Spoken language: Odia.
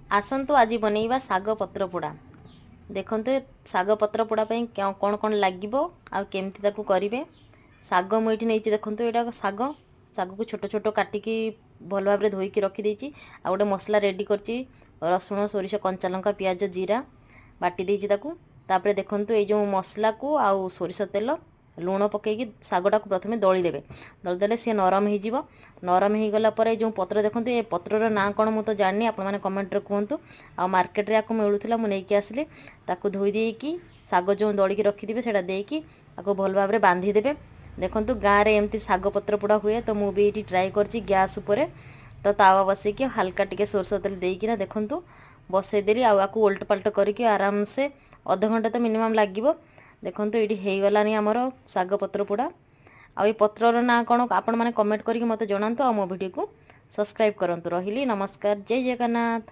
ଆସନ୍ତୁ, ଆଜି ବନେଇବା ଶାଗ ପତ୍ର ପୋଡ଼ା। ଦେଖନ୍ତୁ, ଶାଗ ପତ୍ର ପୋଡ଼ା ପାଇଁ କ'ଣ କ'ଣ ଲାଗିବ ଆଉ କେମିତି ତାକୁ କରିବେ। ଶାଗ ମୁଁ ଏଇଠି ନେଇଛି। ଦେଖନ୍ତୁ, ଏଇଟା ଶାଗ। ଶାଗକୁ ଛୋଟ ଛୋଟ କାଟିକି ଭଲ ଭାବରେ ଧୋଇକି ରଖିଦେଇଛି। ଆଉ ଗୋଟେ ମସଲା ରେଡ଼ି କରିଛି। ରସୁଣ, ସୋରିଷ, କଞ୍ଚା ଲଙ୍କା, ପିଆଜ, ଜିରା ବାଟି ଦେଇଛି ତାକୁ। ତାପରେ ଦେଖନ୍ତୁ, ଏଇ ଯେଉଁ ମସଲାକୁ ଆଉ ସୋରିଷ ତେଲ, ଲୁଣ ପକାଇକି ଶାଗଟାକୁ ପ୍ରଥମେ ଦଳିଦେବେ। ଦଳିଦେଲେ ସିଏ ନରମ ହେଇଯିବ। ନରମ ହେଇଗଲା ପରେ ଯେଉଁ ପତ୍ର, ଦେଖନ୍ତୁ, ଏ ପତ୍ରର ନାଁ କ'ଣ ମୁଁ ତ ଜାଣିନି, ଆପଣମାନେ କମେଣ୍ଟରେ କୁହନ୍ତୁ। ଆଉ ମାର୍କେଟରେ ୟାକୁ ମିଳୁଥିଲା, ମୁଁ ନେଇକି ଆସିଲି। ତାକୁ ଧୋଇ ଦେଇକି ଶାଗ ଯେଉଁ ଦଳିକି ରଖିଥିବେ, ସେଇଟା ଦେଇକି ତାକୁ ଭଲ ଭାବରେ ବାନ୍ଧିଦେବେ। ଦେଖନ୍ତୁ, ଗାଁରେ ଏମିତି ଶାଗ ପତ୍ର ପୋଡ଼ା ହୁଏ। ତ ମୁଁ ବି ଏଇଠି ଟ୍ରାଏ କରିଛି ଗ୍ୟାସ୍ ଉପରେ। ତ ତାୱା ବସେଇକି ହାଲକା ଟିକେ ସୋରିଷ ତେଲ ଦେଇକିନା, ଦେଖନ୍ତୁ, ବସେଇଦେଲି। ଆଉ ଆକୁ ଓଲଟ ପାଲଟ କରିକି ଆରାମସେ ଅଧଘଣ୍ଟା ତ ମିନିମମ୍ ଲାଗିବ। ଦେଖନ୍ତୁ, ଏଇଠି ହେଇଗଲାନି ଆମର ଶାଗ ପତ୍ର ପୋଡ଼ା। ଆଉ ଏ ପତ୍ରର ନାଁ କ'ଣ, ଆପଣମାନେ କମେଣ୍ଟ କରିକି ମୋତେ ଜଣାନ୍ତୁ। ଆଉ ମୋ ଭିଡ଼ିଓକୁ ସବସ୍କ୍ରାଇବ୍ କରନ୍ତୁ। ରହିଲି, ନମସ୍କାର, ଜୟ ଜଗନ୍ନାଥ।